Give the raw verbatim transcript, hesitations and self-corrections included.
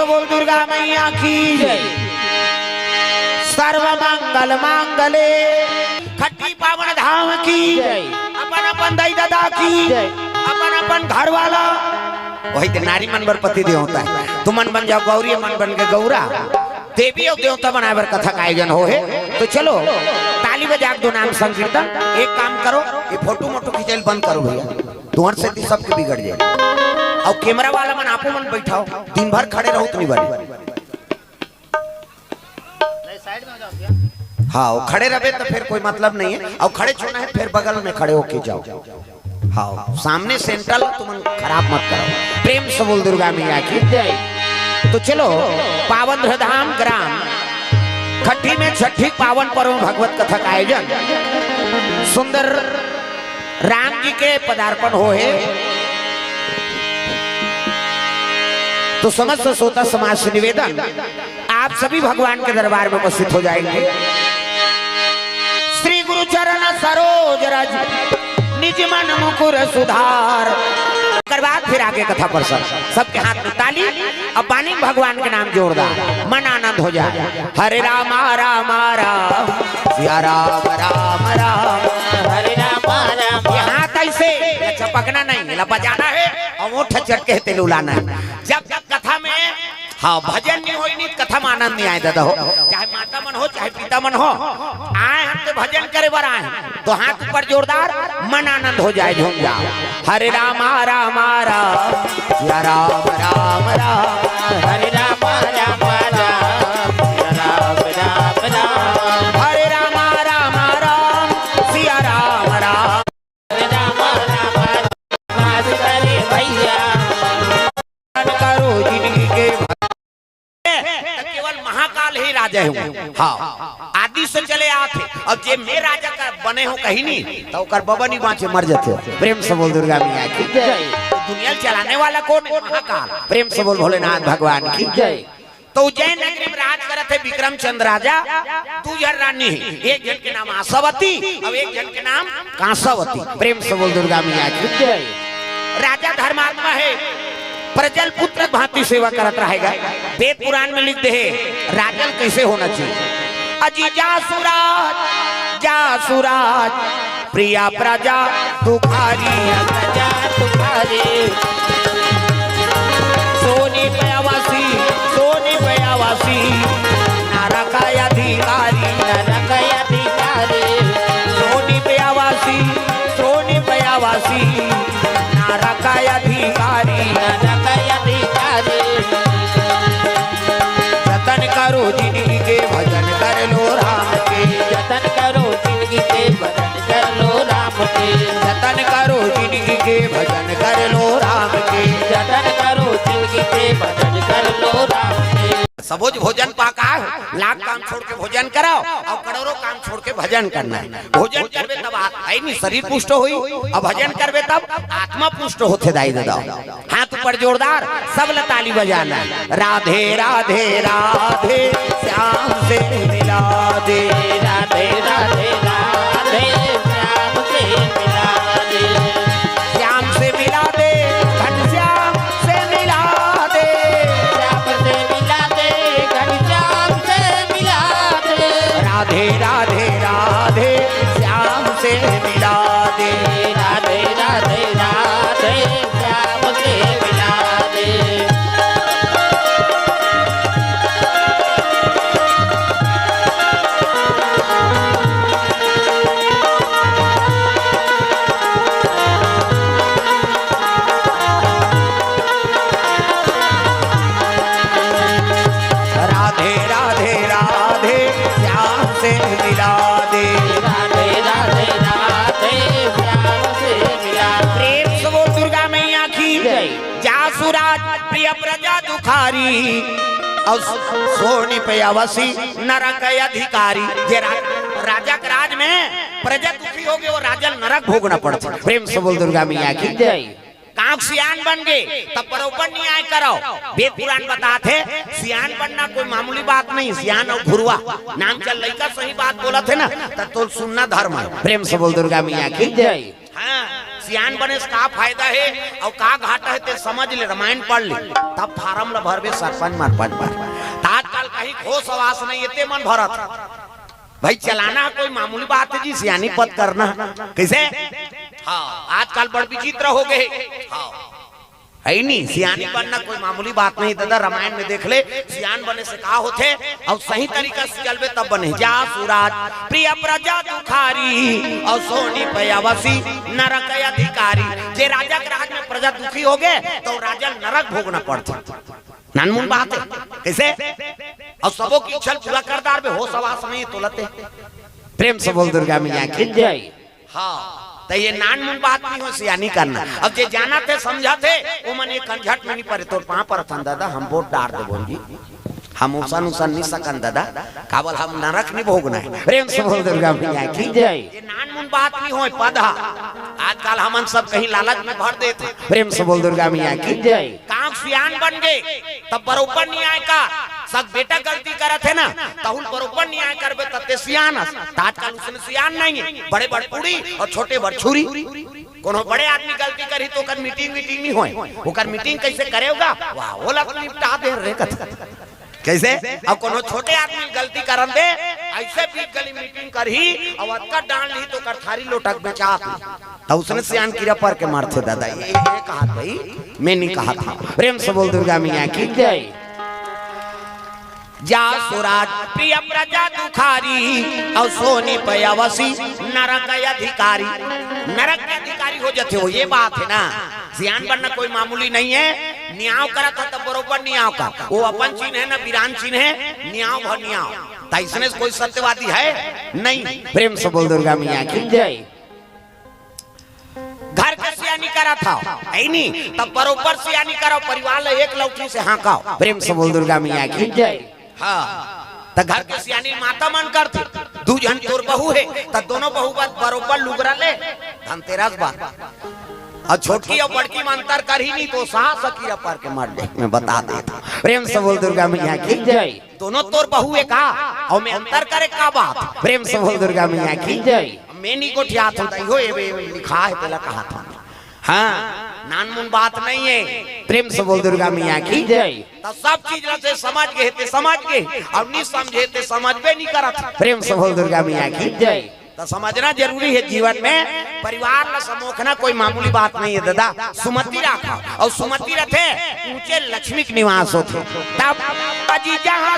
बोल दुर्गा मैया की जय। सर्व मंगल मांगले, खट्टी पावन धाम की जय। अपन अपन दाई ददा की जय। अपन अपन घर वाला, वही के नारी मन बर पति देवता हे। तुमन बन जाव गौरी, मन बन के गौरा, देवी अउ देवता बनाए बर कथा का आयोजन होहे। तो चलो, ताली बजा के दो नाम संकीर्तन। एक काम करो, ये फोटो मोटो खींचे ल बंद करो भैया, तुहर से सबके बिगड़ जाए। अउ कैमरा वाला मन, आपो मन बैठाव, दिन भर खड़े रहो तो नहीं बने। हाँ, वो खड़े रहे तो फिर कोई मतलब नहीं है। अउ खड़े छोड़ना है, फिर बगल में खड़े होके जाव। हाँ, सामने सेंट्रल, तुमन खराब मत करो। प्रेम से बोल दुर्गा मैया की जय। तो चलो, पावन धाम ग्राम खट्टी में छठी पावन पर्व में भगवत कथा का आयोजन, सुंदर राम जी के पदार्पण होहे। तो समस्त श्रोता समाज से निवेदन, आप सभी भगवान के दरबार में उपस्थित हो जाएंगे। श्री गुरु चरण सरोज रज, निज मन मुकुर सुधार। ओकर बाद फिर आगे कथा प्रसंग। सबके हाथ में ताली, अब बानी भगवान के नाम जोरदार, मन आनंद हो जाए। हरे रामा रामा राम, सिया राम राम राम। हरे रामा राम। ये हाथ ऐसे, ये चपकना नहीं, ये बजाना है और ओठ चटके तेल उलाना है। जब जब कथा में, हाँ, भजन नहीं होई, नहीं कथा में आनंद नहीं आए दादा हो। चाहे माता मन हो, चाहे पिता मन हो, आए हम तो भजन करे बर आए हैं, तो हाथ ऊपर जोरदार, मन आनंद हो जाए, झूम जाओ। हरे रामा रामा राम, सिया राम राम राम। हरे रामा रामा राम, सिया राम राम राम। हरे रामा रामा राम, सिया राम राम। हरे रामा रामा राम, सिया राम राम। करो जिंदगी के त केवल महाकाल ही राजा हे। हाँ, आदि से चले आत हे। अब जे मैं राजा का बने हो कहीं नहीं, तो ओकर बबा नहीं बाँचे, मर जाते हो। प्रेम से बोल दुर्गा मैया की जय। तो दुनिया चलाने वाला कौन है? महाकाल। प्रेम से बोल भोलेनाथ भगवान की जय। तो उज्जैन नगरी में राज करत हे विक्रमचंद राजा। दू झन रानी हे, एक झन के नाम आशावती और एक झन के नाम कांसावती। प्रेम से बोल दुर्गा मैया की जय। राजा धर्मात्मा हे, प्रजल पुत्र भांति सेवा करत रहेगा। वेद पुराण में लिख दे हे, राजल कैसे होना चाहिए। अजी जासुराज, जासुराज, प्रिया प्रजा दुखारी। प्रजा दुखारी। सोनी पयावासी, सोनी पयावासी, नरक अधिकारी। नरक अधिकारी। सोनी पयावासी, सोनी पयावासी, नरक अधिकारी। नरक अधिकारी। जतन करो जिंदगी के, भजन कर लो राम के। जतन करो जिंदगी के, भजन कर लो राम के। जतन करो जिंदगी के, भजन कर लो राम के। जतन करो जिंदगी के, भजन कर लो राम के। सबोज भोजन पाका हे, लाख काम छोड़ के भोजन कराओ और करोड़ों काम छोड़ के भजन करना हे। भोजन करबे तब आ-, आई नहीं, शरीर पुष्ट होई, और भजन करबे तब आत्मा पुष्ट होथे दाई ददा। हाथ ऊपर जोरदार, सब ला ताली बजाना। राधे राधे राधे, श्याम से मिला दे। राधे राधे राधे, श्याम से मिला दे। श्याम से मिला दे, घनश्याम से मिला दे। श्याम से मिला दे, घनश्याम से मिला दे। राधे राधे राधे, श्याम से मिला दे। राधे राधे राधे, श्याम से मिला दे। राधे राधे राधे, श्याम से मिला दे। राधे राधे राधे, श्याम से मिला दे। प्रेम से बोल दुर्गा मैया की जय। जासुराज प्रिय प्रजा दुखारी, और सोनी पयावासी नरक अधिकारी। जे रा-, राजा के राज में प्रजा दुखी हो गए, वो राजा नरक भोगना पड़ता। प्रेम से बोल दुर्गा मैया की जय। कांक सियान बन गए, तब बरोबर न्याय कराओ। वेद पुराण बताथे, सियान बनना कोई मामूली बात नहीं। सियान और घुरवा नाम चल लइका सही बात बोलत हे ना, तब तो सुनना धर्म हे। प्रेम से बोल दुर्गा मैया की जय। हाँ, सियान बने से का फायदा हे अउ का घाटा हे, ते समझ ले, रामायण पढ़ ले, तब फारम ल भरबे सरपंच मरपंच बर। त आजकल कहीं घोस आवास नहीं हे, ते मन भरत हे। भाई, चलाना कोई मामूली बात हे जी, सियानी पद करना। कइसे? हाँ, आजकल बड़ विचित्र हो गे। हाँ, हे नी, सियानी बनना कोई मामूली बात नहीं दादा। रामायण में देख ले, सियान बने से का होथे, अउ सही तरीका से चलबे तब बने। जासु राज प्रिय प्रजा दुखारी, अउ सोनी पयावसी नरक अधिकारी। जे राजा के राज में प्रजा दुखी हो गे, त राजा नरक भोगना पड़थे। नानमुन बात हे, कइसे? अउ सबो के इच्छा ल पूरा कर डारबे, होस आवास नहीं हे तोला ते। प्रेम से बोल दुर्गा मैया की जय। हाँ, त ये नानमुन बात नहीं होय, सियानी करना। अब जे जानत हे, समझत हे, ओमन ये कंझट में नहीं परे। तोर पाँव परत हन दादा, हम वोट डार देबो जी। हम उसन उसन नहीं सकन दादा, काबर हम नरक नहीं भोगना हे। प्रेम से बोल दुर्गा मैया की जय। ये नानमुन बात नहीं होय, पद हा। आजकल हमन सब कहीं लालच में भर देत हे। प्रेम से बोल दुर्गा मैया की जय। काम सियान बन गे, तब बरोबर न्याय कर। सग बेटा गलती करत हे ना, तहूँ ल बरोबर न्याय करबे, त ते सियान हस। त आजकल उसने सियान नहीं हे, बड़े बर पूड़ी अउ छोटे बर छुरी। कोनो बड़े आदमी गलती करही त ओकर मीटिंग वीटिंग नहीं होय, ओकर मीटिंग कइसे करे होगा, वाह, ओला तो निपटा दे रे कथे। कइसे? अउ कोनो छोटे आदमी गलती करन दे, अइसे बीच गली मीटिंग करही, अउ अतका डांट लिही त ओकर थारी लोटा ल बेचा दिही। त उसने सियान किरा पर के मारथे दादा, ये, ये कहा भाई, मैं नहीं कहा था। प्रेम से बोल दुर्गा मैया की जय। जासु राज प्रिय प्रजा दुखारी, अउ सोनी पयावसी नरक अधिकारी। नरक के अधिकारी हो जाथे वो, ये बात हे ना। सियान बनना कोई मामूली नहीं हे। न्याय करत हे त बरोबर न्याय कर। वो अपन चिन्ह हे ना, बिरान चिन्ह हे, न्याय भ न्याय। त इसने से कोई सत्यवादी हे नहीं। प्रेम से बोल दुर्गा मैया की जय। घर के सियानी करत हव, हे नी? तब बरोबर सियानी करव, परिवार ल एक लौठी से हाँकव। प्रेम से बोल दुर्गा मैया की जय। हाँ, त घर के सियानी माता मन करथे। दू झन तोर बहू हे, त दोनों बहू बर बरोबर लुगरा ले, धनतेरस बर। अउ छोटकी अउ बड़की में अंतर करही नहीं, त सास अकीरा पर के मर जाही, मैं बता देत हँव। प्रेम से बोल दुर्गा मैया की जय। दोनों तोर बहू हे का? अउ मैं अंतर करे का बात? प्रेम से बोल दुर्गा मैया की जय। मैं नहीं गोठियात हँव दाई हो, ये, ये लिखा हे, तेला कहा था। हाँ, नानमुन बात नहीं हे। प्रेम से बोल दुर्गा मैया की जय। त सब चीज ल ते समझ गे, ते समझ गे, अउ नहीं समझे, ते समझबे नहीं करत। प्रेम से बोल दुर्गा मैया की जय। त समझना जरूरी हे जीवन में, परिवार ल समोखना कोई मामूली बात नहीं हे दादा। सुमति राखव, अउ सुमति रथे, ऊंचे लक्ष्मी के निवास होथे। तब अजी जहाँ